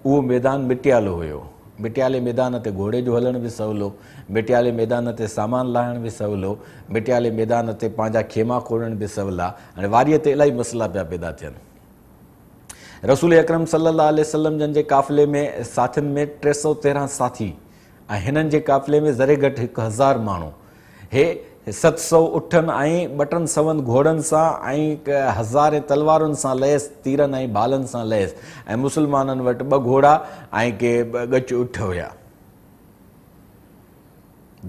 اهو ميدان مٽيالو هيو. مٽيالي ميدان تي گهوڙي جو هلڻ به سولو، مٽيالي ميدان تي سامان لاهڻ به سولو، مٽيالي ميدان تي پنهنجا خيما کوڙڻ به سولا. هاڻي واريء تي الاهي مسئلا پيا پيدا ٿين. رسول اڪرم صلي الله عليه وسلم جن جي قافلي ۾ ساٿين ۾ 313 ساٿي ۽ هنن جي قافلي ۾ ذري گهٽ 1000 ماڻهو هي 700 اٺن ۽ ٻٽن سون گهوڙن سان ۽ هزارين تلوارن سان ليس، تيرن ۽ ڀالن سان ليس ۽ مسلمانن وٽ ٻه گهوڙا ۽ ڪي ڳچ اٺ هيا،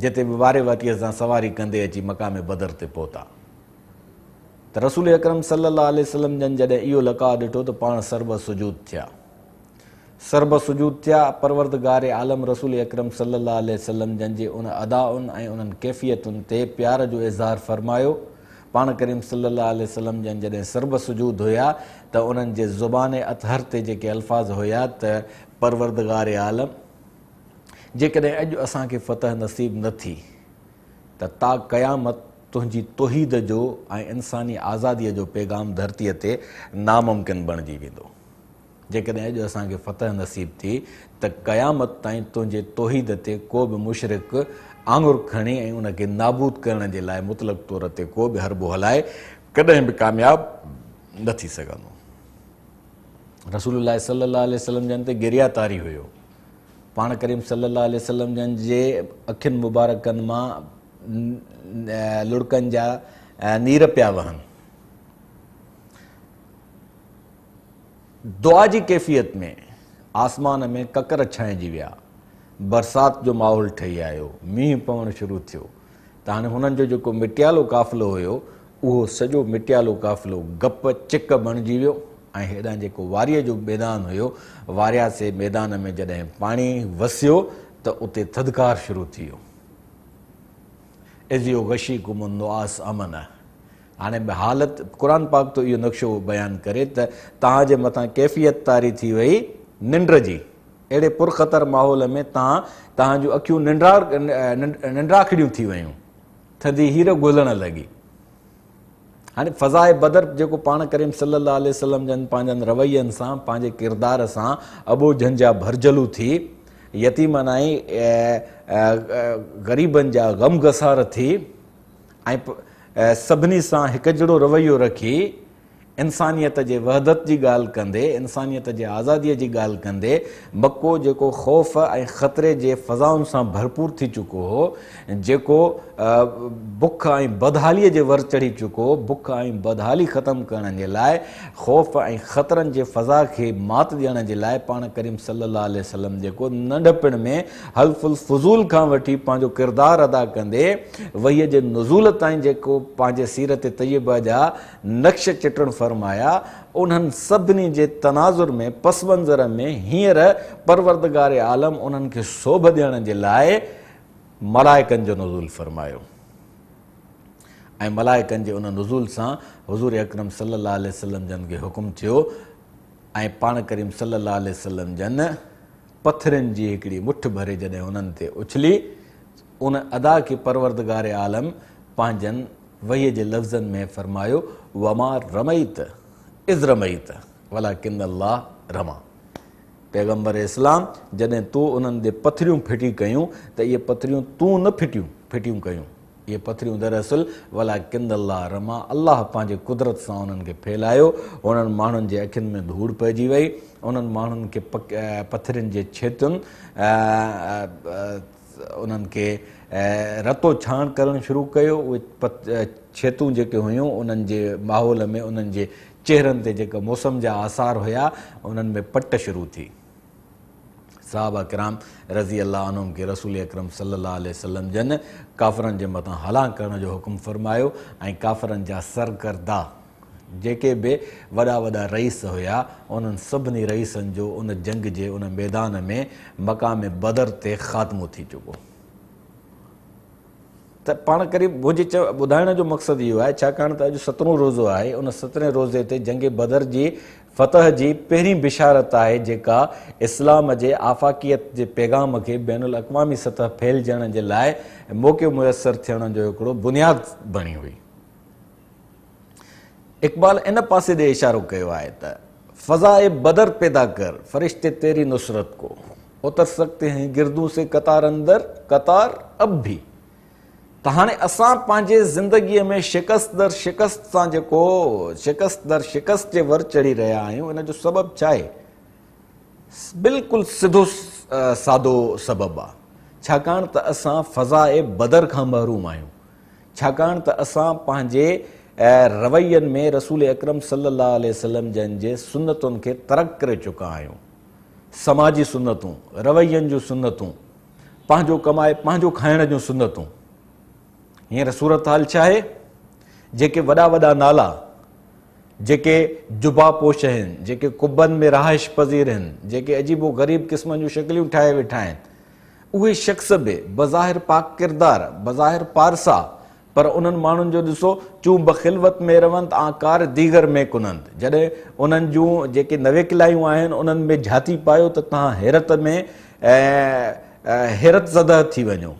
جتي به واري واتيء سان سواري ڪندي اچي مقام بدر تي پهتا. ته رسول اڪرم صلي الله عليه وسلم جن جڏهن اهو لقاء ڏٺو ته پاڻ سربسجود ٿيا. سربسجود ٿيا، پروردگار عالم رسول اڪرم صلي الله عليه وسلم جن جي ان ادائن ۽ انهن ڪيفيتن تي پيار جو اظهار فرمايو. پاڻ ڪريم صلي الله عليه وسلم جن جڏهن سربسجود هيا ته انهن جي زبان اطهر تي جيڪي الفاظ هيا ته پروردگار عالم! جيڪڏهن اڄ اسان کي فتح نصيب نه ٿي ته تا قيامت تنهنجي توحيد جو ۽ انساني آزاديء جو پيغام ڌرتيء تي ناممڪن بڻجي ويندو. جيڪڏهن اڄ اسان کي فتح نصيب ٿي ته قيامت تائين تنهنجي توحيد تي ڪو به مشرڪ آڱر کڻي ۽ ان کي نابود ڪرڻ جي لاء مطلق طور تي ڪو به حربو هلائي ڪڏهن به ڪامياب نه ٿي سگهندو. رسول الله صلي الله عليه وسلم جن تي گريا طاري هيو. پاڻ ڪريم صلي الله عليه وسلم جن جي اکين مبارڪن مان لڙڪن جا نير پيا وهن. دعا جي ڪيفيت ۾ آسمان ۾ ڪڪر ڇانئجي ويا، برسات جو ماحول ٺهي آيو، مينهن پوڻ شروع ٿيو ته هاڻي هنن جو جيڪو مٽيالو قافلو هيو اهو سڄو مٽيالو قافلو گپ چڪ بڻجي ويو ۽ هيڏانهن جيڪو واريء جو ميدان هيو وارياسي ميدان ۾ جڏهن پاڻي وسيو ته اتي ٿڌڪار شروع ٿي ويو. اذ يغشيڪم النعاس امنه هاڻي به حالت قرآن پاڪ ٿو اهو نقشو بيان ڪري ته توهان جي مٿان ڪيفيت طاري ٿي وئي ننڊ جي، اهڙي پرخطر ماحول ۾ توهان توهان جون اکيون ننڊاکڙيون ٿي ويون، ٿڌي هير گهلڻ لڳي. هاڻي فضاء بدر جيڪو پاڻ ڪريم صلي الله عليه وسلم جن پنهنجن روين سان پنهنجي ڪردار سان اٻوجهن جا ڀرجهلو ٿي، يتيمن ۽ غريبن جا غمگسار ٿي ۽ سڀني سان هڪجهڙو رويو رکي انسانيت جي وحدت جي ڳالهه ڪندي، انسانيت جي آزاديء جي ڳالهه ڪندي، مڪو جيڪو خوف ۽ خطري جي فضائن سان ڀرپور ٿي چڪو هو، جيڪو بک ۽ بدحاليء جي ور چڙهي چڪو هو، بک ۽ بدحالي ختم ڪرڻ جي لاء، خوف ۽ خطرن جي فضا کي مات ڏيڻ جي لاء پاڻ ڪريم صلي الله عليه وسلم جيڪو ننڍپڻ ۾ حلف الفضول کان وٺي پنهنجو ڪردار ادا ڪندي وحي جي نزول تائين جيڪو پنهنجي سيرت طيبه جا نقش چٽڻ فرمايا، انهن سڀني جي تناظر ۾، پس منظر ۾، هينئر پروردگار عالم انهن کي سوڀ ڏيڻ جي لاء ملائڪن جو نزول فرمايو ۽ ملائڪن جي ان نزول سان حضور اڪرم صلي الله عليه وسلم جن کي حڪم ٿيو ۽ پاڻ ڪريم صلي الله عليه وسلم جن پٿرين جي هڪڙي مٺ ڀري جڏهن انهن تي اڇلي، ان ادا کي پروردگار عالم پنهنجن وحي جي لفظن ۾ فرمايو، وما رميت اذ رميت ولڪن الله رميٰ. پيغمبر اسلام جڏهن تو انهن ڏي پٿريون ڦٽي ڪيون ته اهي پٿريون تون نه ڦٽيون ڦٽيون ڪيون، اهي پٿريون دراصل ولڪن الله رميٰ، الله پنهنجي قدرت سان انهن کي ڦهلايو، انهن ماڻهن جي اکين ۾ ڌوڙ پئجي وئي، انهن ماڻهن کي پٿرين جي ڇيتن انهن کي رتو ڇاڻ ڪرڻ شروع ڪيو، اهي ڇيتون جيڪي هيون انهن جي ماحول ۾ انهن جي چهرن تي جيڪا موسم جا آثار هيا انهن ۾ پٽ شروع ٿي. صحابه ڪرام رضي الله عنهم کي رسول اڪرم صلي الله عليه وسلم جن ڪافرن جي مٿان هلان ڪرڻ جو حڪم فرمايو ۽ ڪافرن جا سرڪردا جيڪي به وڏا وڏا رئيس هيا انهن سڀني رئيسن جو ان جنگ جي ان ميدان ۾ مقام بدر تي خاتمو ٿي چڪو. ته پاڻ قريب منهنجي ٻڌائڻ جو مقصد اهو آهي ڇاڪاڻ ته اڄ سترهون روزو آهي ان سترهين روزي تي جنگ بدر جي فتح جي پهرين بشارت آهي جيڪا اسلام جي آفاقيت جي پيغام کي بين الاقوامي سطح ڦهلجڻ جي لاء موقعو ميسر ٿيڻ جو هڪڙو بنياد بڻي هئي. اقبال ان پاسي ڏي اشارو ڪيو آهي ته فضاء بدر پيدا ڪر فرشتي تيري نصرت ڪو اتر سڪتي هين گردون سي قطار اندر قطار اب ڀي. ته هاڻي اسان پنهنجي زندگيء ۾ شڪست در شڪست سان جيڪو شڪست در شڪست جي ور چڙهي رهيا آهيون ان جو سبب ڇا آهي؟ بلڪل سڌو سادو سبب آهي. ڇاڪاڻ ته اسان فضاء بدر کان محروم آهيون. ڇاڪاڻ ته اسان پنهنجي روين ۾ رسول اڪرم صلي الله عليه وسلم جن جي سنتن کي ترڪ ڪري چڪا آهيون. سماجي سنتون، روين جون سنتون، پنهنجو ڪمائي پنهنجو کائڻ جون سنتون. هينئر صورتحال ڇا آهي؟ جيڪي وڏا وڏا نالا، جيڪي جبا پوش آهن، جيڪي قبن ۾ رهائش پذير آهن، جيڪي عجيب و غريب قسمن جون شڪليون ٺاهي ويٺا آهن، اهي شخص به بظاهر پاڪ ڪردار، بظاهر پارسا، پر انهن ماڻهن جو ڏسو، چون بخلوت ۾ روند آن ڪار ديگر ۾ ڪنند. جڏهن انهن جون جيڪي نويڪلايون آهن، انهن ۾ جهاتي پايو ته توهان حيرت ۾ حيرت زده ٿي وڃو،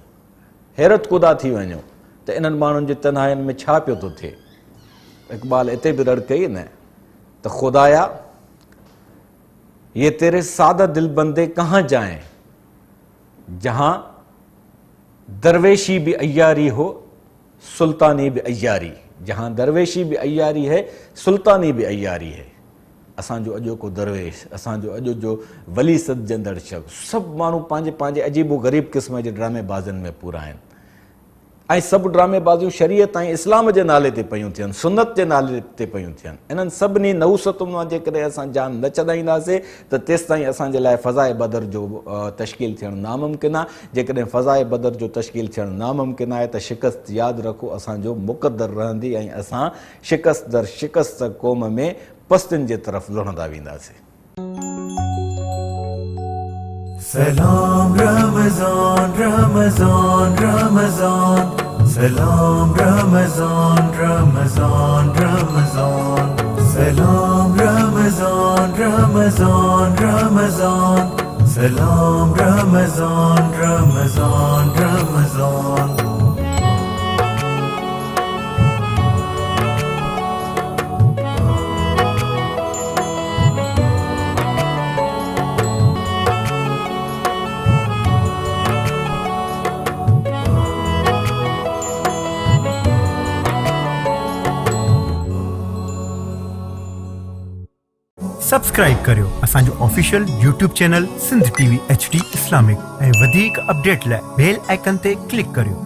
حيرت ڪده ٿي وڃو ته انهن ماڻهن جي تنهائين ۾ ڇا پيو ٿو ٿئي. اقبال اتي به رڙ ڪئي نه ته خدايا! يه تيري ساده دل بندي ڪهان جائين، جهان درويشي به عياري هو سلطاني به عياري، جهان درويشي به عياري هي سلطاني به عياري هي. اسان جو اڄوڪو درويش، اسان جو اڄ جو ولي سڏجندڙ شخص، سڀ ماڻهو پنهنجي پنهنجي عجيب و غريب قسم جي ڊرامي بازين ۾ پورا آهن. ۽ سڀ ڊرامي بازيون شريعت ۽ اسلام جي نالي تي پيون ٿين، سنت جي نالي تي پيون ٿين. انهن سڀني نحوستن مان جيڪڏهن اسان جان نه ڇڏائينداسين ته تيستائين اسان جي لاء فضاء بدر جو تشڪيل ٿيڻ ناممڪن آهي. جيڪڏهن فضاء بدر جو تشڪيل ٿيڻ ناممڪن آهي ته شڪست ياد رکو اسان جو مقدر رهندي ۽ اسان شڪست در شڪست قوم ۾ پستين جي طرف لڙهندا وينداسين. سلام رمضان رمضان رمضان سلام رمضان رمضان رمضان سلام رمضان رمضان رمضان سلام رمضان رمضان رمضان. Subscribe ڪريو اسان جو official YouTube channel Sindh T V H D Islamic ۽ وڌيڪ اپڊيٽ لاء بيل آئيڪن تي ڪلڪ ڪريو.